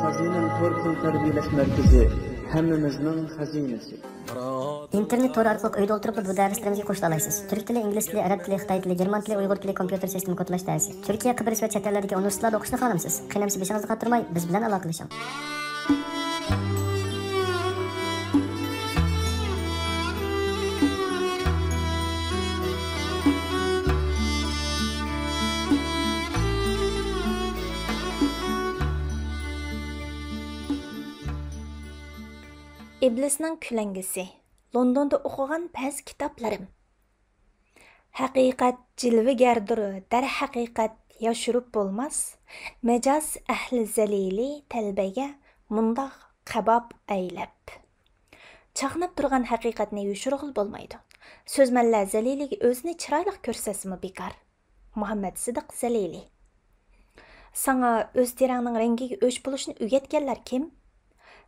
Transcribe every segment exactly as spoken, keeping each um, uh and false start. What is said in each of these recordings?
خەزىنەم تور پۇل تەربىيەلەش مەركىزى، ھەممىمىزنىڭ خەزىنىسى. ئىنتېرنېت تورى ئارقىلىق ئۆيدە ئولتۇرۇپلا بۇ دەرسلىرىمىزگە قوشۇلالايسىز. تۈرك تىلى، ئىنگلىز تىلى، ئەرەب تىلى، خىتاي تىلى، گېرمان تىلى، ئۇيغۇر تىلى، كومپيۇتېر سىستېما كودلاش دەرسى. تۈركىيە، قەبرىس ۋە چەت ئەللەردىكى ئۇنىۋېرسىتېتلاردا ئوقۇشنى خالامسىز؟ قېنى ئەمىسە بېشىڭىزنى قاتۇرماي، بىز بىلەن ئالاقىلىشىڭ. ئىبلىسنىڭ كۆلەڭگىسى. لوندوندا ئوقۇغان بەزى كىتابلىرىم. ھەقىقەت جىلۋىگەردۇر، دەرھەقىقەت ياشۇرۇپ بولماس، مەجاز ئەھلى زەلىلى تەلبەگە مۇنداق قاۋاپ ئەيلەپ. چاقناپ تۇرغان ھەقىقەتنى يوشۇرغىلى بولمايدۇ. سۆزمەنلەر زەلىلىگە ئۆزىنى چىرايلىق كۆرسەتسىمۇ بىكار. مۇھەممەد سىدىق زەلىلى. ساڭا ئۆز تېرەڭنىڭ رەڭگىگە ئۆچ بولۇشنى ئۆگەتكەنلەر كىم؟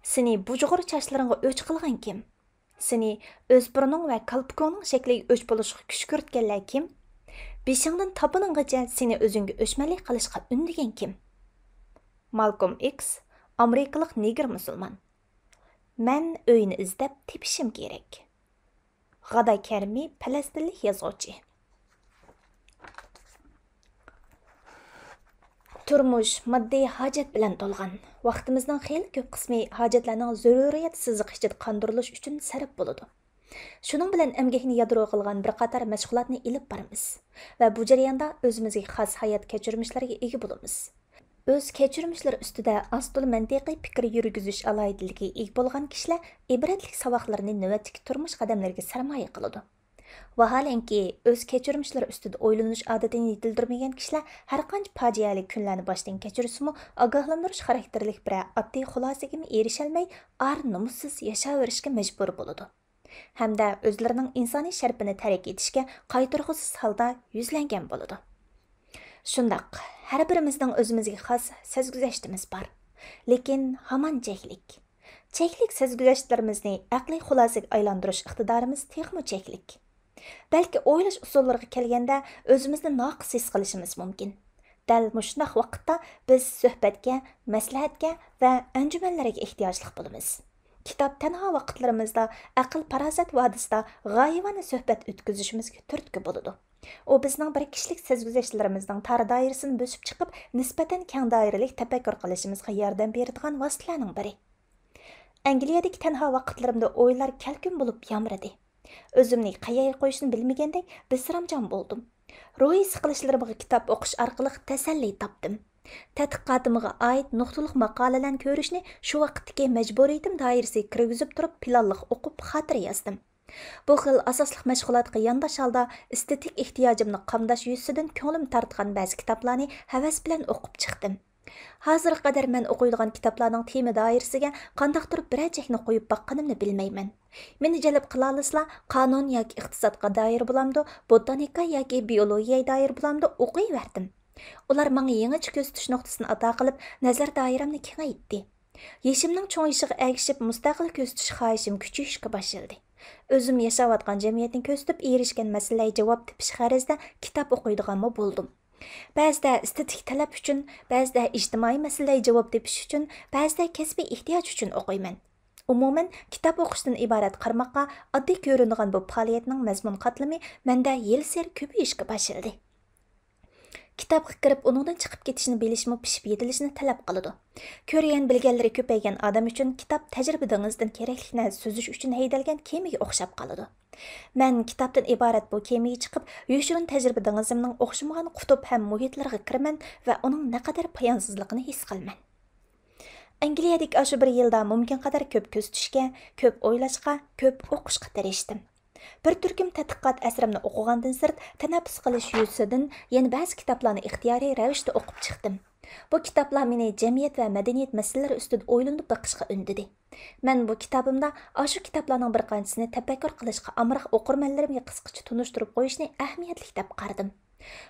سېنى بۇجغۇر چاچلىرىڭغا ئۆچ قىلغان كىم؟ سېنى ئۆز بۇرنۇڭ ۋە كالپۇكۇڭنىڭ شەكلىگە ئۆچ بولۇشقا كۈشكۈرتكەنلەر كىم؟ بېشىڭدىن تاپىنىڭغىچە سېنى ئۆزۈڭگە ئۆچمەنلىك قىلىشقا ئۈندىگەن كىم؟ مالكوم ئىكس، ئامېرىكىلىق نېگىر مۇسۇلمان. مەن ئۆينى ئىزدەپ تېپىشىم كېرەك. غادا كەرمى، پەلەستىنلىك يازغۇچى. تۇرمۇش ماددىي ھاجەت بىلەن تولغان. ۋاقتىمىزنىڭ خېلى كۆپ قىسمى ھاجەتلەرنىڭ زۆرۈرىيەت سىزىقى ئىچىدە قاندۇرۇلۇش ئۈچۈن سەرپ بولىدۇ. شۇنىڭ بىلەن ئەمگەكنى يادرو قىلغان بىر قاتار مەشغۇلاتنى ئېلىپ بارىمىز ۋە بۇ جەرياندا ئۆزىمىزگە خاس ھايات كەچۈرمىشلەرگە ئىگە بولىمىز. ئۆز كەچۈرمىشلىرى ئۈستىدە ئاز-تولا مەنتىقىي پىكىر يۈرگۈزۈش ئالاھىدىلىكىگە ئىگە بولغان كىشىلەر ئىبرەتلىك ساۋاقلىرىنى نۆۋەتتىكى تۇرمۇش قەدەملىرىگە سەرمايە قىلىدۇ. ۋاھالەنكى، ئۆز كەچۈرمىشلىرى ئۈستىدە ئويلىنىش ئادىتىنى يېتىلدۈرمىگەن كىشىلەر ھەرقانچە پاجىئەلىك كۈنلەرنى باشتىن كەچۈرسىمۇ، ئاگاھلاندۇرۇش خاراكتېرلىك بىرەر ئاددىي خۇلاسىگىمۇ ئېرىشەلمەي، ئار-نومۇسسىز ياشاۋېرىشكە مەجبۇر بولىدۇ. ھەمدە ئۆزلىرىنىڭ ئىنسانىي شەرىپىنى تەرك ئېتىشكە قايتۇرغۇسىز ھالدا يۈزلەنگەن بولىدۇ. شۇنداق، ھەر بىرىمىزنىڭ ئۆزىمىزگە خاس سەزگۈزەشتىمىز بار. لېكىن ھامان چەكلىك. چەكلىك سەزگۈزەشتلىرىمىزنى ئەقلىي خۇلاسىگە ئايلاندۇرۇش ئىقتىدارىمىز تېخىمۇ چەكلىك. بەلكى ئويلاش ئۇسۇللىرىغا كەلگەندە ئۆزىمىزنى ناقىس ھېس قىلىشىمىز مۇمكىن. دەل مۇشۇنداق ۋاقىتتا بىز سۆھبەتكە، مەسلىھەتكە ۋە ئەنجۈمەنلەرگە ئېھتىياجلىق بولىمىز. كىتاب تەنھا ۋاقىتلىرىمىزدا ئەقىل-پاراسەت ۋادىسىدا غايىۋانە سۆھبەت ئۆتكۈزۈشىمىزگە تۈرتكە بولىدۇ. ئۇ بىزنىڭ بىر كىشىلىك سەزگۈزەشتلىرىمىزنىڭ تار دائىرىسىنى بۆسۈپ چىقىپ، نىسبەتەن كەڭ دائىرىلىك تەپەككۇر قىلىشىمىزغا ياردەم بېرىدىغان ۋاسىتىلەرنىڭ بىرى. ئەنگلىيەدىكى تەنھا ۋاقىتلىرىمدا ئويلار كەلكۈن بولۇپ يامرىدى. ئۆزۈمنى قەيەرگە قويۇشنى بىلمىگەندەك بىسرامجان بولدۇم. روھىي سىقىلىشلىرىمغا كىتاب ئوقۇش ئارقىلىق تەسەللى تاپتىم. تەتقىقاتىمغا ئائىت نۇقتىلىق ماقالىلەرنى كۆرۈشنى شۇ ۋاقىتتىكى مەجبۇرىيىتىم دائىرىسىگە كىرگۈزۈپ تۇرۇپ، پىلانلىق ئوقۇپ، خاتىرە يازدىم. بۇ خىل ئاساسلىق مەشغۇلاتقا يانداش ھالدا ئېستېتىك ئېھتىياجىمنى قامداش يۈزىسىدىن كۆڭلۈم تارتقان بەزى كىتابلارنى ھەۋەس بىلەن ئوقۇپ چىقتىم. ھازىرغا قەدەر مەن ئوقۇيدىغان كىتابلارنىڭ تېما دائىرىسىگە قانداقتۇر بىرەر چەكنى قويۇپ باققىنىمنى بىلمەيمەن. مېنى جەلپ قىلالىسىلا، قانۇن ياكى ئىقتىسادقا دائىر بولامدۇ، بوتانىكا ياكى بىئولوگىيەگە دائىر بولامدۇ، ئوقۇيۋەردىم. ئۇلار ماڭا يېڭىچە كۆزىتىش نۇقتىسىنى ئاتا قىلىپ، نەزەر دائىرەمنى كېڭەيتتى. يېشىمنىڭ چوڭىيىشىغا ئەگىشىپ، مۇستەقىل كۆزىتىش خاھىشىم كۈچىيىشكە باشلىدى. ئۆزۈم ياشاۋاتقان جەمئىيەتنى كۆزىتىپ، ئېرىشكەن مەسىلىلەرگە جاۋاب تېپىش غەرىزىدە كىتاب ئوقۇيدىغانمۇ بولدۇم. بەزىدە ئېستېتىك تەلەپ ئۈچۈن، بەزىدە ئىجتىمائىي مەسىلىلەرگە جاۋاب تېپىش ئۈچۈن، بەزىدە كەسپىي ئېھتىياج ئۈچۈن ئوقۇيمەن. ئومۇمەن، كىتاب ئوقۇشتىن ئىبارەت قارىماققا ئاددىي كۆرۈنىدىغان بۇ پائالىيەتنىڭ مەزمۇن قاتلىمى مەندە يىلسېرى كۆپىيىشكە باشلىدى. كىتابقا كىرىپ، ئۇنىڭدىن چىقىپ كېتىشنى بىلىشمۇ پىشىپ يېتىلىشنى تەلەپ قىلىدۇ. كۆرگەن-بىلگەنلىرى كۆپەيگەن ئادەم ئۈچۈن كىتاب تەجرىبە دېڭىزىدىن كېرەكلىك نەرسە سۈزۈش ئۈچۈن ھەيدەلگەن كېمىگە ئوخشاپ قالىدۇ. مەن كىتابتىن ئىبارەت بۇ كېمىگە چىقىپ، يوشۇرۇن تەجرىبە دېڭىزىمنىڭ ئوخشىمىغان قۇتۇپ ھەم مۇھىتلىرىغا كىرىمەن ۋە ئۇنىڭ نەقەدەر پايانسىزلىقىنى ھېس قىلىمەن. ئەنگلىيەدىكى ئاشۇ بىر يىلدا مۇمكىن قەدەر كۆپ كۆزىتىشكە، كۆپ ئويلاشقا، كۆپ ئوقۇشقا تىرىشتىم. بىر تۈركۈم تەتقىقات ئەسىرىمنى ئوقۇغاندىن سىرت، تەنەپپۇس قىلىش يۈزىسىدىن يەنە بەزى كىتابلارنى ئىختىيارىي رەۋىشتە ئوقۇپ چىقتىم. بۇ كىتابلار مېنى جەمئىيەت ۋە مەدەنىيەت مەسىلىلىرى ئۈستىدە ئويلىنىپ بېقىشقا ئۈندىدى. مەن بۇ كىتابىمدا ئاشۇ كىتابلارنىڭ بىر قانچىسىنى تەپەككۇر قىلىشقا ئامراق ئوقۇرمەنلىرىمگە قىسقىچە تونۇشتۇرۇپ قويۇشنى ئەھمىيەتلىك دەپ قارىدىم.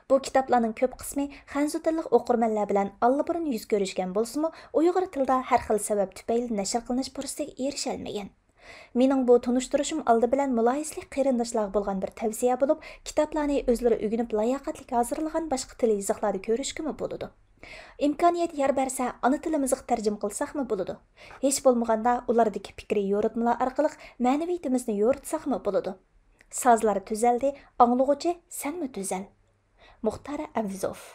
بۇ كىتابلارنىڭ كۆپ قىسمى خەنزۇ تىللىق ئوقۇرمەنلەر بىلەن ئاللىبۇرۇن يۈز كۆرۈشكەن بولسىمۇ، ئۇيغۇر تىلىدا ھەر خىل سەۋەب تۈپەيلى نەشر قىلىنىش پۇرسىتىگە ئېرىشەلمىگەن. مېنىڭ بۇ تونۇشتۇرۇشۇم ئالدى بىلەن مۇلاھىزىلىك قېرىنداشلارغا بولغان بىر تەۋسىيە بولۇپ، كىتابلارنى ئۆزلىرى ئۆگىنىپ لاياقەتلىك ھازىرلىغان باشقا تىل يېزىقلاردا كۆرۈشكىمۇ بولىدۇ. ئىمكانىيەت يار بەرسە، ئانا تىلىمىزغا تەرجىمە قىلساقمۇ بولىدۇ. ھېچ بولمىغاندا ئۇلاردىكى پىكرىي يورۇتمىلار ئارقىلىق مەنىۋىيىتىمىزنى يورۇتساقمۇ بولىدۇ. سازلار تۈزەلدى، ئاڭلىغۇچى سەنمۇ تۈزەل. مۇختار ئەۋزوف.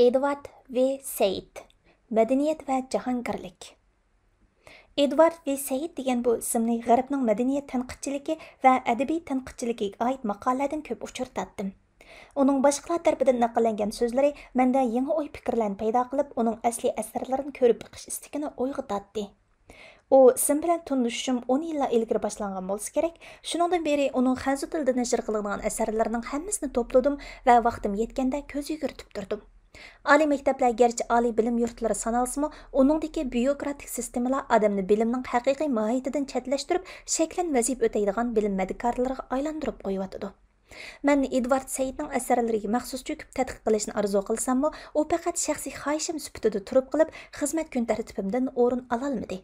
ئېدۋارد ۋ سەيىت، مەدەنىيەت ۋە جاھانگىرلىك. ئېدۋارد ۋ سەيىت دېگەن بۇ ئىسىمنى غەربنىڭ مەدەنىيەت تەنقىدچىلىكى ۋە ئەدەبىي تەنقىدچىلىكىگە ئائىت ماقالىلەردىن كۆپ ئۇچرىتاتتىم. ئۇنىڭ باشقىلار تەرىپىدىن نەقىللەنگەن سۆزلىرى مەندە يېڭى ئوي پىكىرلەرنى پەيدا قىلىپ، ئۇنىڭ ئەسلىي ئەسەرلىرىنى كۆرۈپ بېقىش ئىستىكىنى ئويغىتاتتى. ئۇ ئىسىم بىلەن تونۇشۇشۇم ئون يىللار ئىلگىرى باشلانغان بولسا كېرەك، شۇنىڭدىن بېرى ئۇنىڭ خەنزۇ تىلىدا نەشر قىلىنغان ئەسەرلىرىنىڭ ھەممىسىنى توپلىدىم ۋە ۋاقتىم يەتكەندە كۆز يۈگۈرتۈپ تۇردۇم. ئالىي مەكتەپلەر گەرچە ئالىي بىلىم يۇرتلىرى سانالسىمۇ، ئۇنىڭدىكى بيۇروكراتىك سىستېمىلار ئادەمنى بىلىمنىڭ ھەقىقىي ماھىيىتىدىن چەتلەشتۈرۈپ، شەكلەن ۋەزىپە ئۆتەيدىغان بىلىم مەدىكارلىرىغا ئايلاندۇرۇپ قويۇۋاتىدۇ. مەن ئېدۋارد سەيىتنىڭ ئەسەرلىرىگە مەخسۇس چۆكۈپ تەتقىق قىلىشنى ئارزۇ قىلساممۇ، ئۇ پەقەت شەخسىي خاھىشىم سۈپىتىدە تۇرۇپ قېلىپ، خىزمەت كۈنتەرتىپىمدىن ئورۇن ئالالمىدى.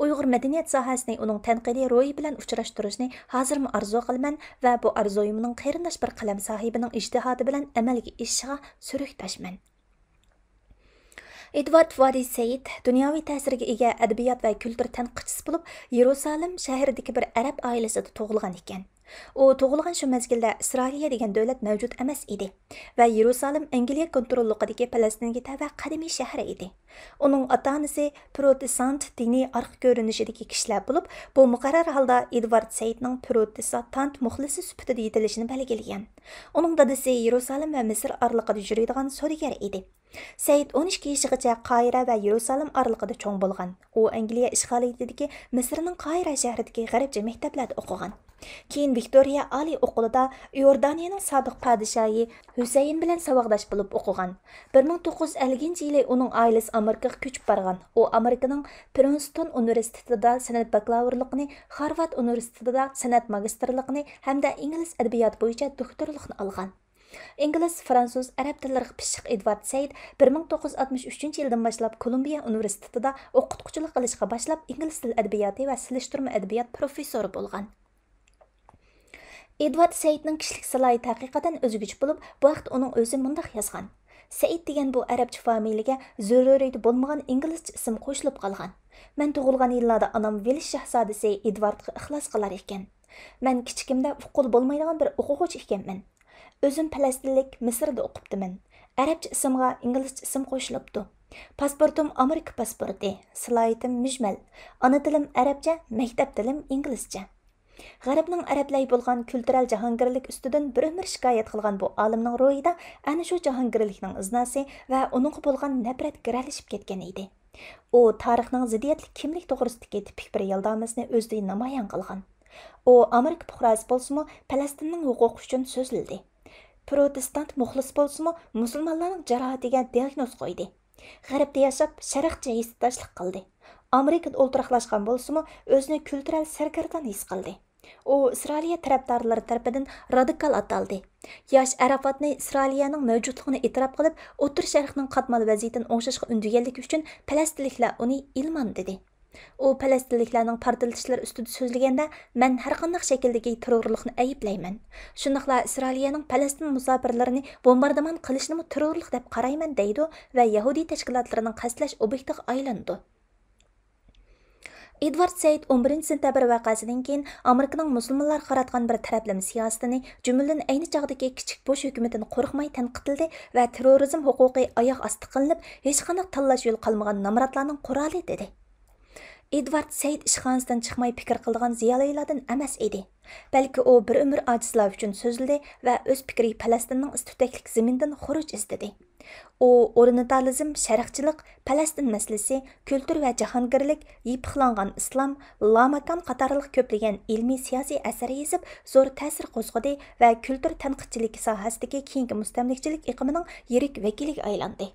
ئۇيغۇر مەدەنىيەت ساھەسىنى ئۇنىڭ تەنقىدىي روھى بىلەن ئۇچراشتۇرۇشنى ھازىرمۇ ئارزۇ قىلىمەن ۋە بۇ ئارزۇيۇمنىڭ قېرىنداش بىر قەلەم ساھىبىنىڭ ئىجتىھاتى بىلەن ئەمەلگە ئېشىشىغا سۈرەكداشمەن. ئېدۋارد ۋارى سەيىد دۇنياۋى تەسىرگە ئىگە ئەدەبىيات ۋە كۈلتۈر تەنقىدچىسى بولۇپ، يېرۇسالېم شەھىرىدىكى بىر ئەرەب ئائىلىسىدە تۇغۇلغان ئىكەن. ئۇ تۇغۇلغان شۇ مەزگىلدە ئىسرائىلىيە دېگەن دۆلەت مەۋجۇت ئەمەس ئىدى ۋە يېرۇسالېم ئەنگلىيە كونتروللۇقىدىكى پەلەستىنگە تەۋە قەدىمىي شەھەر ئىدى. ئۇنىڭ ئاتا-ئانىسى پروتېستانت دىنىي ئارقا كۆرۈنۈشىدىكى كىشىلەر بولۇپ، بۇ مۇقەررەر ھالدا ئېدۋارد سەيىدنىڭ پروتېستانت مۇخلىسى سۈپىتىدە يېتىلىشىنى بەلگىلىگەن. ئۇنىڭ دادىسى يېرۇسالېم ۋە مىسىر ئارىلىقىدا يۈرىدىغان سودىگەر ئىدى. سەيىد ئون ئىككى يېشىغىچە قاھىرە ۋە يېرۇسالېم ئارىلىقىدا چوڭ بولغان. ئۇ ئەنگلىيە ئىشغالىيىتىدىكى مىسىرنىڭ قاھىرە شەھىرىدىكى غەربچە مەكتەپلەردە ئوقۇغان. كېيىن ۋىكتورىيە ئالىي ئوقۇلىدا ئىئوردانىيەنىڭ سابىق پادىشاھى ھۈسەيىن بىلەن ساۋاقداش بولۇپ ئوقۇغان. بىر مىڭ توققۇز يۈز ئەللىكىنچى يىلى ئۇنىڭ ئائىلىسى ئامېرىكىغا كۆچۈپ بارغان. ئۇ ئامېرىكىنىڭ پرىنستون ئۇنىۋېرسىتېتىدا سەنئەت باكلاۋۇرلۇقىنى، خارۋارد ئۇنىۋېرسىتېتىدا سەنئەت ماگىستىرلىقىنى ھەمدە ئىنگلىز ئەدەبىياتى بويىچە دوكتورلۇقنى ئالغان. ئىنگلىز، فرانسۇز، ئەرەب تىللىرىغا پىششىق ئېدۋارد سەيىد بىر مىڭ توققۇز يۈز ئاتمىش ئۈچىنچى يىلدىن باشلاپ كولومبىيە ئۇنىۋېرسىتېتىدا ئوقۇتقۇچىلىق قىلىشقا باشلاپ، ئىنگلىز تىل ئەدەبىياتى ۋە سېلىشتۇرما ئەدەبىيات پروفېسسورى بولغان. ئېدۋارد سەيىدنىڭ كىشىلىك سالاھىيىتى ھەقىقەتەن ئۆزگىچە بولۇپ، بۇ ھەقتە ئۇنىڭ ئۆزى مۇنداق يازغان: سەيىد دېگەن بۇ ئەرەبچە فامىلىگە زۆرۈرىيىتى بولمىغان ئىنگلىزچە ئىسىم قوشۇلۇپ قالغان. مەن تۇغۇلغان يىللاردا ئانام ۋېلىس شاھزادىسى ئېدۋاردقا ئىخلاس قىلار ئىكەن. مەن كىچىكىمدە ئۇققىلى بولمايدىغان بىر ئوقۇغۇچى ئىكەنمەن. ئۆزۈم پەلەستىنلىك، مىسىردا ئوقۇپتىمەن. ئەرەبچە ئىسىمغا ئىنگلىزچە ئىسىم قوشۇلۇپتۇ. پاسپورتۇم ئامېرىكا پاسپورتى، سالاھىيىتىم مۈجمەل. ئانا تىلىم ئەرەبچە، مەكتەپ تىلىم ئىنگلىزچە. غەربنىڭ ئەرەبلەرگە بولغان كۈلتۈرەل جاھانگىرلىك ئۈستىدىن بىر ئۆمۈر شىكايەت قىلغان بۇ ئالىمنىڭ روھىدا ئەنە شۇ جاھانگىرلىكنىڭ ئىزناسى ۋە ئۇنىڭغا بولغان نەپرەت گىرەلىشىپ كەتكەن ئىدى. ئۇ تارىخنىڭ زىددىيەتلىك كىملىك توغرىسىدىكى تىپىك بىر يالدامىسىنى ئۆزىدە نامايان قىلغان. ئۇ ئامېرىكا پۇقراسى بولسىمۇ، پەلەستىننىڭ ھوقۇقى ئۈچۈن سۆزلىدى. پروتېستانت مۇخلىس بولسىمۇ، مۇسۇلمانلارنىڭ جاراھىتىگە دىئاگنوز قويدى. غەربتە ياشاپ، شەرقچە ھېسداشلىق قىلدى. ئامېرىكىدا ئولتۇراقلاشقان بولسىمۇ، ئۆزىنى كۈلتۈرەل سەرگەردان ھېس قىلدى. ئۇ ئىسرائىلىيە تەرەپدارلىرى تەرىپىدىن رادىكال ئاتالدى. ياش ئەرافاتنى ئىسرائىلىيەنىڭ مەۋجۇتلۇقىنى ئېتىراپ قىلىپ، ئوتتۇرا شەرقنىڭ قاتمال ۋەزىيىتىنى ئوڭشاشقا ئۈندىگەنلىكى ئۈچۈن پەلەستىنلىكلەر ئۇنى ئىلمان دېدى. ئۇ پەلەستىنلىكلەرنىڭ پارتلىتىشلىرى ئۈستىدە سۆزلىگەندە، مەن ھەرقانداق شەكىلدىكى تېررورلۇقنى ئەيىبلەيمەن. شۇنداقلا ئىسرائىلىيەنىڭ پەلەستىن مۇساپىرلىرىنى بومباردىمان قىلىشىنىمۇ تېررورلۇق دەپ قارايمەن، دەيدۇ ۋە يەھۇدىي تەشكىلاتلىرىنىڭ قەستلەش ئوبيېكتىغا ئايلىنىدۇ. ئېدۋارد سەيىد ئون بىرىنچى سېنتەبىر ۋەقەسىدىن كېيىن ئامېرىكىنىڭ مۇسۇلمانلارغا قاراتقان بىر تەرەپلىمە سىياسىتىنى، جۈملىدىن ئەينى چاغدىكى كىچىك بۇش ھۆكۈمىتىنى قورقماي تەنقىدلىدى ۋە تېررورىزم ھوقۇقى ئاياغ ئاستى قىلىنىپ، ھېچقانداق تاللاش يولى قالمىغان نامراتلارنىڭ قورالى، دېدى. ئېدۋارد سەيىد ئىشخانىسىدىن چىقماي پىكىر قىلىدىغان زىيالىيلاردىن ئەمەس ئىدى. بەلكى ئۇ بىر ئۆمۈر ئاجىزلار ئۈچۈن سۆزلىدى ۋە ئۆز پىكرى پەلەستىننىڭ ئىس تۈتەكلىك زېمىنىدىن خۇرۇج ئىزدىدى. ئۇ ئورىيېنتالىزم، شەرقچىلىق، پەلەستىن مەسىلىسى، كۈلتۈر ۋە جاھانگىرلىك، يېپىقلانغان ئىسلام، لاماكان قاتارلىق كۆپلىگەن ئىلمىي سىياسىي ئەسەر يېزىپ، زور تەسىر قوزغىدى ۋە كۈلتۈر تەنقىدچىلىكى ساھەسىدىكى كېيىنكى مۇستەملىكىچىلىك ئېقىمىنىڭ يىرىك ۋەكىلىگە ئايلاندى.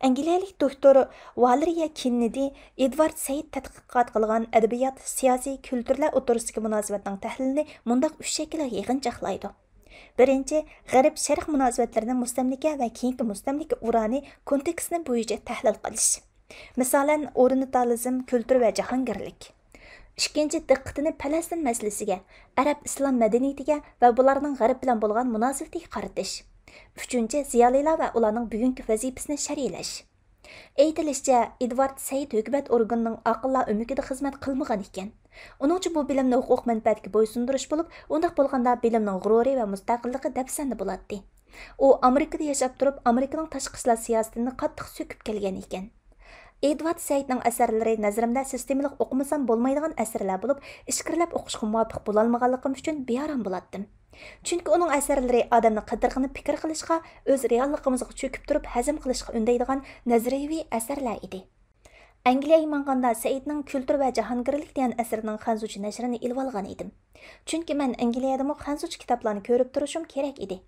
ئەنگلىيەلىك دوكتور ۋالېرىيا كېننېدى ئېدۋارد سەيىد تەتقىقات قىلغان ئەدەبىيات، سىياسىي، كۈلتۈرلەر ئوتتۇرىسىدىكى مۇناسىۋەتنىڭ تەھلىلىنى مۇنداق ئۈچ شەكىلگە يىغىنچاقلايدۇ. بىرىنچى، غەرب شەرق مۇناسىۋەتلىرىنى مۇستەملىكە ۋە كېيىنكى مۇستەملىكە ئۇرانى كونتېكستى بويىچە تەھلىل قىلىش. مىسالەن، ئورىيېنتالىزم، كۈلتۈر ۋە جاھانگىرلىك. ئىككىنچى، دىققىتىنى پەلەستىن مەسىلىسىگە، ئەرەب ئىسلام مەدەنىيىتىگە ۋە بۇلارنىڭ غەرب بىلەن بولغان مۇناسىۋىتىگە قارىتىش. ئۈچىنچى، زىيالىيلار ۋە ئۇلارنىڭ بۈگۈنكى ۋەزىپىسىنى شەرھلەش. ئېيتىلىشىچە، ئېدۋارد سەئىد ھۆكۈمەت ئورگىنىنىڭ ئاقىللار ئۆمىكىدە خىزمەت قىلمىغان ئىكەن. ئۇنىڭچە، بۇ بىلىمنى ھوقۇق مەنپەئەتكە بويسۇندۇرۇش بولۇپ، ئۇنداق بولغاندا بىلىمنىڭ غۇرۇرى ۋە مۇستەقىللىقى دەپسەندە بولاتتى. ئۇ ئامېرىكىدا ياشاپ تۇرۇپ، ئامېرىكىنىڭ تاشقى ئىشلار سىياسىتىنى قاتتىق سۆكۈپ كەلگەن ئىكەن. ئېدۋارد سەئىدنىڭ ئەسەرلىرى نەزىرىمدە سىستېمىلىق ئوقۇمىسام بولمايدىغان ئەسەرلەر بولۇپ، ئىچكىرىلەپ ئوقۇشقا مۇۋاپىق بولالمىغانلىقىم ئۈچۈن بىئارام بولاتتىم. چۈنكى ئۇنىڭ ئەسەرلىرى ئادەمنى قىدىرغىنىپ پىكىر قىلىشقا، ئۆز رېئاللىقىمىزغا چۆكۈپ تۇرۇپ ھەزىم قىلىشقا ئۈندەيدىغان نەزەرىيىۋى ئەسەرلەر ئىدى. ئەنگلىيەگە ماڭغاندا سەئىدنىڭ كۈلتۈر ۋە جاھانگىرلىك دېگەن ئەسىرىنىڭ خەنزۇچە نەشرىنى ئېلىۋالغان ئىدىم. چۈنكى مەن ئەنگلىيەدىمۇ خەنزۇچە كىتابلارنى كۆرۈپ تۇرۇشۇم كېرەك ئىدى.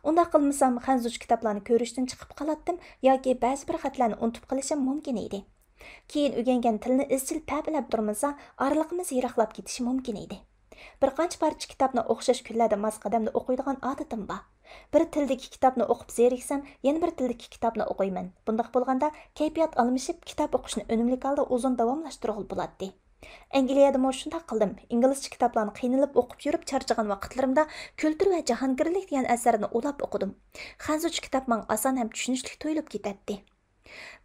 ئۇنداق قىلمىسام، خەنزۇچە كىتابلارنى كۆرۈشتىن چىقىپ قالاتتىم ياكى بەزى بىر خەتلەرنى ئۇنتۇپ قېلىشىم مۇمكىن ئىدى. كېيىن ئۆگەنگەن تىلنى ئىزچىل پەپىلەپ تۇرمىسا، ئارىلىقىمىز يىراقلاپ كېتىشى مۇمكىن ئىدى. بىر قانچە پارچە كىتابنى ئوخشاش كۈنلەردە ماس قەدەمدە ئوقۇيدىغان ئادىتىم بار. بىر تىلدىكى كىتابنى ئوقۇپ زېرىكسەم، يەنە بىر تىلدىكى كىتابنى ئوقۇيمەن. بۇنداق بولغاندا، كەيپىيات ئالمىشىپ، كىتاب ئوقۇشنى ئۈنۈملۈك ھالدا ئۇزۇن داۋاملاشتۇرغىلى بولاتتى. ئەنگلىيەدىمۇ شۇنداق قىلدىم. ئىنگلىزچە كىتابلارنى قىينىلىپ ئوقۇپ يۈرۈپ چارچىغان ۋاقىتلىرىمدا كۈلتۈر ۋە جاھانگىرلىك دېگەن ئەسەرنى ئۇلاپ ئوقۇدۇم. خەنزۇچە كىتاب ماڭا ئاسان ھەم چۈشىنىشلىك تۇيۇلۇپ كېتەتتى.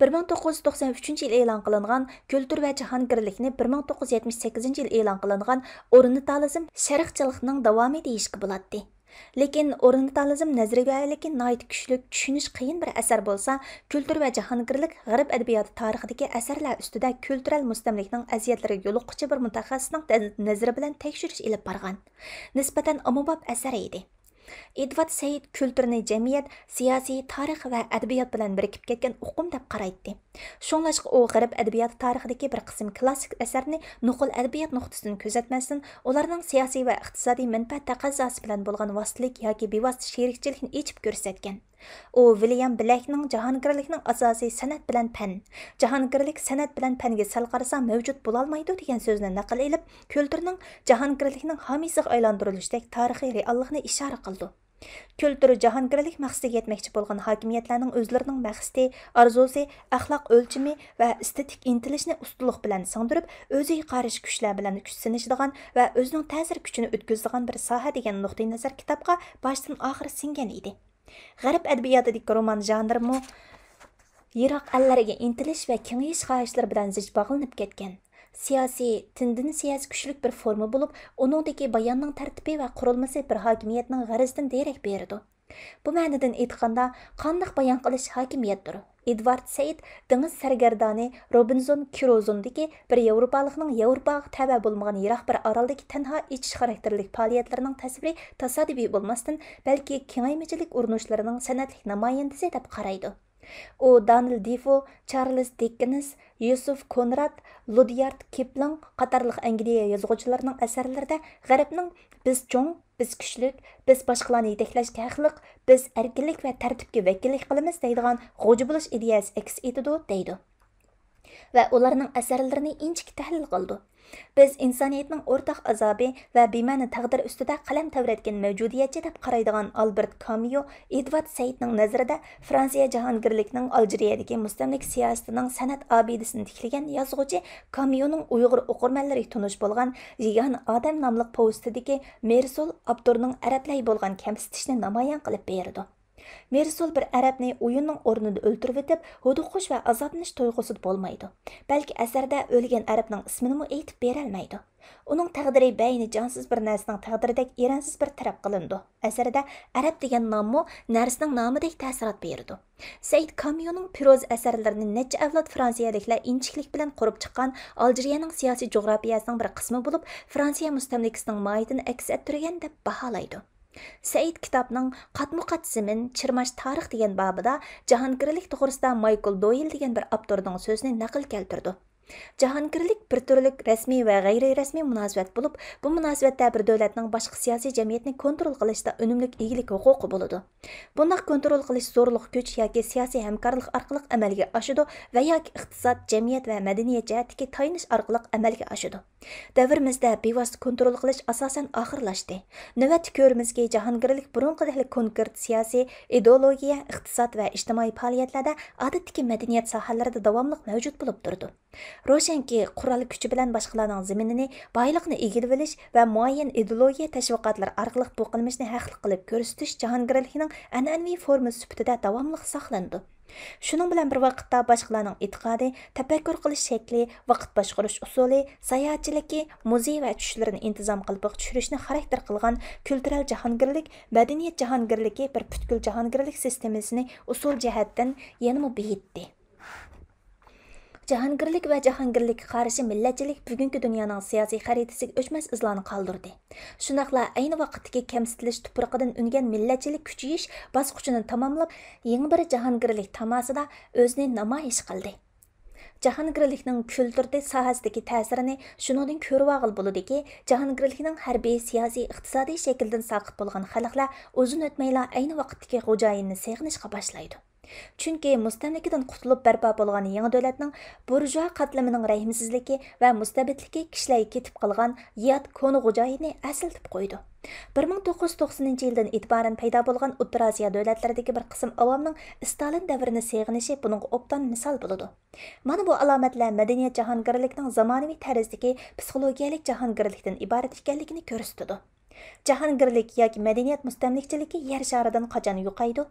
بىر مىڭ توققۇز يۈز توقسان ئۈچىنچى يىلى ئېلان قىلىنغان كۈلتۈر ۋە جاھانگىرلىكنى بىر مىڭ توققۇز يۈز يەتمىش سەككىزىنچى يىلى ئېلان قىلىنغان ئورىيېنتالىزم شەرقچىلىقنىڭ داۋامى دېيىشكە بولاتتى. لېكىن ئورىيېنتالىزم نەزەرىيەلىكى ناھايىتى كۈچلۈك، چۈشىنىش قىيىن بىر ئەسەر بولسا، كۈلتۈر ۋە جاھانگىرلىك غەرب ئەدەبىياتى تارىخىدىكى ئەسەرلەر ئۈستىدە كۈلتۈرەل مۇستەملىكىنىڭ ئەزىيەتلىرىگە يولۇققۇچە بىر مۇتەخەسسىسنىڭ تەن-، نەزىرى بىلەن تەكشۈرۈش ئېلىپ بارغان نىسبەتەن ئومۇمباب ئەسەر ئىدى. ئېدۋارد سەئىد كۈلتۈرنى جەمئىيەت، سىياسىي، تارىخ ۋە ئەدەبىيات بىلەن بىرىكىپ كەتكەن ئۇقۇم دەپ قارايتتى. شۇڭلاشقا ئۇ غەرب ئەدەبىياتى تارىخىدىكى بىر قىسىم كلاسسىك ئەسەرنى نوقۇل ئەدەبىيات نۇقتىسىدىن كۆزەتمەستىن، ئۇلارنىڭ سىياسىي ۋە ئىقتىسادىي مەنپەئەت تەقەززاسى بىلەن بولغان ۋاسىتىلىك ياكى بىۋاسىتە شېرىكچىلىكىنى ئېچىپ كۆرسەتكەن. ئۇ ۋىليام بلەكنىڭ جاھانگىرلىكنىڭ ئاساسى سەنئەت بىلەن پەن، جاھانگىرلىك سەنئەت بىلەن پەنگە سەل قارىسا مەۋجۇت بولالمايدۇ دېگەن سۆزنى نەقىل ئېلىپ، كۈلتۈرنىڭ جاھانگىرلىكنىڭ ھامىيسىغا ئايلاندۇرۇلۇشىدەك تارىخىي رېئاللىقنى ئىشارە قىلىدۇ. كۈلتۈر جاھانگىرلىك مەقسىتىگە يەتمەكچى بولغان ھاكىمىيەتلەرنىڭ ئۆزلىرىنىڭ مەقسىتى، ئارزۇسى، ئەخلاق ئۆلچىمى ۋە ئېستېتىك ئىنتىلىشىنى ئۇستىلىق بىلەن سىڭدۈرۈپ، ئۆزىگە قارشى كۈچلەر بىلەن كۈچ سىنىشىدىغان ۋە ئۆزىنىڭ تەسىر كۈچىنى ئۆتكۈزىدىغان بىر ساھە دېگەن نۇقتىئى نەزەر كىتابقا باشتىن ئاخىر سىڭگەن ئىدى. غەرب ئەدەبىياتىدىكى رومان ژانىرىمۇ يىراق ئەللەرگە ئىنتىلىش ۋە كېڭىيىش خاھىشلىرى بىلەن زىچ باغلىنىپ كەتكەن. سىياسىي، تېندېنسىيەسى كۈچلۈك بىر فورما بولۇپ، ئۇنىڭدىكى باياننىڭ تەرتىپى ۋە قۇرۇلمىسى بىر ھاكىمىيەتنىڭ غەرىزىدىن دېرەك بېرىدۇ. بۇ مەنىدىن ئېيتقاندا، قانداق بايان قىلىش ھاكىمىيەتتۇر؟ ئېدۋارد سەئىد دېڭىز سەرگەردانى روبىنزون كروزودىكى بىر ياۋروپالىقنىڭ ياۋروپاغا تەۋە بولمىغان يىراق بىر ئارالدىكى تەنھا ئېچىش خاراكتېرلىك پائالىيەتلىرىنىڭ تەسۋىرى تاسادىپىي بولماستىن، بەلكى كېڭەيمىچىلىك ئۇرۇنۇشلىرىنىڭ سەنئەتلىك نامايەندىسى دەپ قارايدۇ. ئۇ دانىل دېفو، چارلىز دىككېنس، يوسېف كونراد، لۇديارد كىپلىڭ قاتارلىق ئەنگلىيە يازغۇچىلىرىنىڭ ئەسەرلىرىدە غەربنىڭ «بىز چوڭ، بىز كۈچلۈك، بىز باشقىلارنى يېتەكلەشكە ھەقلىق، بىز ئەركىنلىك ۋە تەرتىپكە ۋەكىللىك قىلىمىز» دەيدىغان غۇلجا بولۇش ئىدىيەسى ئەكس ئېتىدۇ، دەيدۇ. ۋە ئۇلارنىڭ ئەسەرلىرىنى ئىنچىكە تەھلىل قىلىدۇ. بىز ئىنسانىيەتنىڭ ئورتاق ئازابى ۋە بىمەنە تەقدىرى ئۈستىدە قەلەم تەۋرەتكەن مەۋجۇدىيەتچى دەپ قارايدىغان ئالبېرت كاميۇ ئېدۋارد سەئىدنىڭ نەزىرىدە فرانسىيە جاھانگىرلىكىنىڭ ئالجىرىيەدىكى مۇستەملىكە سىياسىتىنىڭ سەنئەت ئابىدىسىنى تىكلىگەن يازغۇچى كاميۇنىڭ ئۇيغۇر ئوقۇرمەنلىرىگە تونۇش بولغان يېگانە ئادەم ناملىق پوۋېستىدىكى مېرسول ئاپتورنىڭ ئەرەبلەرگە بولغان كەمسىتىشىنى نامايان قىلىپ بېرىدۇ. مېرسول بىر ئەرەبنى ئويۇننىڭ ئورنىدا ئۆلتۈرۈۋېتىپ، ھودۇقۇش ۋە ئازابلىنىش تۇيغۇسىدا بولمايدۇ. بەلكى ئەسەردە ئۆلگەن ئەرەبنىڭ ئىسمىنىمۇ ئېيتىپ بېرەلمەيدۇ. ئۇنىڭ تەقدىرى بەينى جانسىز بىر نەرسىنىڭ تەقدىرىدەك ئېرەنسىز بىر تەرەپ قىلىنىدۇ. ئەسەردە ئەرەب دېگەن ناممۇ نەرسىنىڭ نامىدەك تەسىرات بېرىدۇ. سەئىد كاميۇنىڭ پروزا ئەسەرلىرىنى نەچچە ئەۋلاد فرانسىيەلىكلەر ئىنچىكىلىك بىلەن قۇرۇپ چىققان ئالجىرىيەنىڭ سىياسىي جۇغراپىيەسىنىڭ بىر قىسمى بولۇپ، فرانسىيە مۇستەملىكىسىنىڭ ماھىيىتىنى ئەكس ئەتتۈرگەن دەپ باھالايدۇ. سەئىد كىتابنىڭ قاتمۇقات زېمىن، چىرماش تارىخ دېگەن بابىدا جاھانگىرلىك توغرىسىدا مايكل دويل دېگەن بىر ئاپتورنىڭ سۆزىنى نەقىل كەلتۈرىدۇ. جاھانگىرلىك بىر تۈرلۈك رەسمىي ۋە غەيرىي رەسمىي مۇناسىۋەت بولۇپ، بۇ مۇناسىۋەتتە بىر دۆلەتنىڭ باشقا سىياسىي جەمئىيەتنى كونترول قىلىشتا ئۈنۈملۈك ئىگىلىك ھوقۇقى بولىدۇ. بۇنداق كونترول قىلىش زورلۇق كۈچ ياكى سىياسىي ھەمكارلىق ئارقىلىق ئەمەلگە ئاشىدۇ ۋە ياكى ئىقتىساد، جەمئىيەت ۋە مەدەنىيەت جەھەتتىكى تايىنىش ئارقىلىق ئەمەلگە ئاشىدۇ. دەۋرىمىزدە بىۋاسىتە كونترول قىلىش ئاساسەن ئاخىرلاشتى. نۆۋەتتە كۆرىمىزكى، جاھانگىرلىك بۇرۇنقىدەكلا كونكرېت سىياسىي، ئىدېئولوگىيە، ئىقتىساد ۋە ئىجتىمائىي پائالىيەتلەردە، ئادەتتىكى مەدەنىيەت ساھەلىرىدە داۋاملىق مەۋجۇت بولۇپ تۇرىدۇ. روشەنكى، قورال كۈچى بىلەن باشقىلارنىڭ زېمىنىنى، بايلىقنى ئىگىلىۋېلىش ۋە مۇئەييەن ئىدېئولوگىيە تەشۋىقاتلىرى ئارقىلىق بۇ قىلمىشنى ھەقلىق قىلىپ كۆرسىتىش جاھانگىرلىكنىڭ ئەنئەنىۋى فورمىسى سۈپىتىدە داۋاملىق ساقلىنىدۇ. شۇنىڭ بىلەن بىر ۋاقىتتا، باشقىلارنىڭ ئېتىقادى، تەپەككۇر قىلىش شەكلى، ۋاقىت باشقۇرۇش ئۇسۇلى، ساياھەتچىلىكى، مۇزېي ۋە چۈشلىرىنى ئىنتىزام قېلىپىغا چۈشۈرۈشنى خاراكتېر قىلغان كۈلتۈرەل جاھانگىرلىك، مەدەنىيەت جاھانگىرلىكى بىر پۈتكۈل جاھانگىرلىك سىستېمىسىنى ئۇسۇل جەھەتتىن يەنىمۇ بېيىتتى. جاھانگىرلىك ۋە جاھانگىرلىككە قارشى مىللەتچىلىك بۈگۈنكى دۇنيانىڭ سىياسىي خەرىتىسىگە ئۆچمەس ئىزلارنى قالدۇردى. شۇنداقلا ئەينى ۋاقىتتىكى كەمسىتىلىش تۇپرىقىدىن ئۈنگەن مىللەتچىلىك كۈچىيىش باسقۇچىنى تاماملاپ، يېڭى بىر جاھانگىرلىك تاماسىدا ئۆزىنى نامايىش قىلدى. جاھانگىرلىكنىڭ كۈلتۈر ساھەسىدىكى تەسىرىنى شۇنىڭدىن كۆرۈۋالغىلى بولىدۇكى، جاھانگىرلىكنىڭ ھەربىي، سىياسىي، ئىقتىسادىي شەكىلدىن ساقىت بولغان خەلقلەر ئۇزۇن ئۆتمەيلا ئەينى ۋاقىتتىكى خوجايىنىنى سېغىنىشقا باشلايدۇ. چۈنكى مۇستەملىكىدىن قۇتۇلۇپ بەرپا بولغان يېڭى دۆلەتنىڭ بۇرژۇئا قاتلىمىنىڭ رەھىمسىزلىكى ۋە مۇستەبىتلىكى كىشىلەرگە كېتىپ قالغان يات كونا خوجايىننى ئەسلىتىپ قويىدۇ. بىر مىڭ توققۇز يۈز توقسىنىنچى يىلدىن ئېتىبارەن پەيدا بولغان ئوتتۇرا ئاسىيا دۆلەتلىرىدىكى بىر قىسىم ئاۋامنىڭ ستالىن دەۋرىنى سېغىنىشى بۇنىڭغا ئوبدان مىسال بولىدۇ. مانا بۇ ئالامەتلەر مەدەنىيەت جاھانگىرلىكىنىڭ زامانىۋى تەرزدىكى پسىخولوگىيەلىك جاھانگىرلىكتىن ئىبارەت ئىكەنلىكىنى كۆرسىتىدۇ. جاھانگىرلىك ياكى مەدەنىيەت مۇستەملىكىچىلىكى يەر شارىدىن قاچان يوقايدۇ؟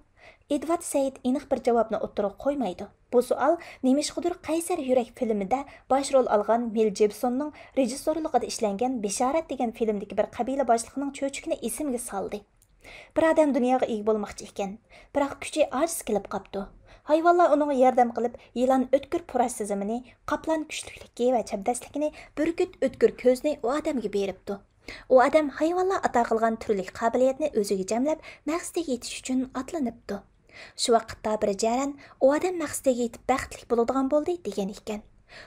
ئېدۋارد سەئىد ئېنىق بىر جاۋابنى ئوتتۇرىغا قويمايدۇ. بۇ سوئال نېمىشقىدۇر قەيسەر يۈرەك فىلىمىدە باش رول ئالغان مېل جىبسوننىڭ رېژىسسورلۇقىدا ئىشلەنگەن بېشارەت دېگەن فىلىمدىكى بىر قەبىلە باشلىقىنىڭ چۆچىكىنى ئېسىمگە سالدى. بىر ئادەم دۇنياغا ئىگە بولماقچى ئىكەن، بىراق كۈچى ئاجىز كېلىپ قاپتۇ. ھايۋانلار ئۇنىڭغا ياردەم قىلىپ، يىلان ئۆتكۈر پۇراش سېزىمىنى، قاپلان كۈچلۈكلۈكى ۋە چەبدەسلىكىنى، بۈركۈت ئۆتكۈر كۆزىنى ئۇ ئادەمگە بېرىپتۇ. ئۇ ئادەم ھايۋانلار ئاتا قىلغان تۈرلۈك قابىلىيەتنى ئۆزىگە جەملەپ، مەقسىتىگە يېتىش ئۈچۈن ئاتلىنىپتۇ. شۇ ۋاقىتتا بىر جەرەن، ئۇ ئادەم مەقسىتىگە يېتىپ بەختلىك بولىدىغان بولدى، دېگەن ئىكەن.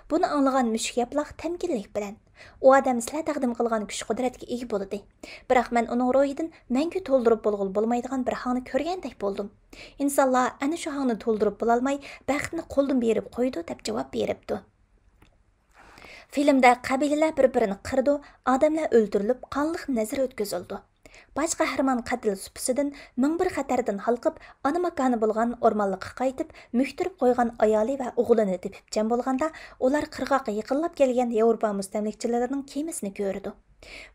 بۇنى ئاڭلىغان مۈشۈك ياپىلاق تەمكىنلىك بىلەن، ئۇ ئادەم سىلەر تەقدىم قىلغان كۈچ قۇدرەتكە ئىگە بولدى. بىراق مەن ئۇنىڭ روھىدىن مەڭگۈ تولدۇرۇپ بولغىلى بولمايدىغان بىر ھاڭنى كۆرگەندەك بولدۇم. ئىنسانلار ئەنە شۇ ھاڭنى تولدۇرۇپ بولالماي، بەختنى قولدىن بېرىپ قويىدۇ، دەپ جاۋاب بېرىپتۇ. فىلىمدە قەبىلىلەر بىر-بىرىنى قىرىدۇ، ئادەملەر ئۆلتۈرۈلۈپ، قانلىق نەزىر ئۆتكۈزۈلىدۇ. باش قەھرىمان قەتل سۇپىسىدىن مىڭ بىر خەتەردىن ھالقىپ، ئانا ماكانى بولغان ئورمانلىققا قايتىپ، مۆكتۈرۈپ قويغان ئايالى ۋە ئوغلىنى تېپىپ جەم بولغاندا، ئۇلار قىرغاققا يېقىنلاپ كەلگەن ياۋروپا مۇستەملىكىچىلىرىنىڭ كېمىسىنى كۆرىدۇ.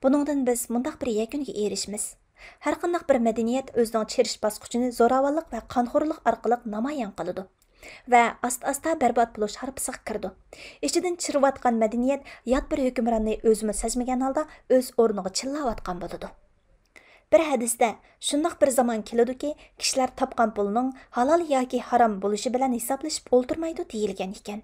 بۇنىڭدىن بىز مۇنداق بىر يەكۈنگە ئېرىشىمىز. ھەرقانداق بىر مەدەنىيەت ئۆزىنىڭ چىرىش باسقۇچىنى زوراۋانلىق ۋە قانخورلۇق ئارقىلىق نامايان قىلىدۇ ۋە ئاستا-ئاستا بەربات بولۇش ھارپىسىغا كىرىدۇ. ئىچىدىن چىرىۋاتقان مەدەنىيەت يات بىر ھۆكۈمراننى ئۆزىمۇ سەزمىگەن ھالدا ئۆز ئورنىغا چىللاۋاتقان بولىدۇ. بىر ھەدىستە، شۇنداق بىر زامان كېلىدۇكى، كىشىلەر تاپقان پۇلنىڭ ھالال ياكى ھارام بولۇشى بىلەن ھېسابلىشىپ ئولتۇرمايدۇ، دېيىلگەن ئىكەن.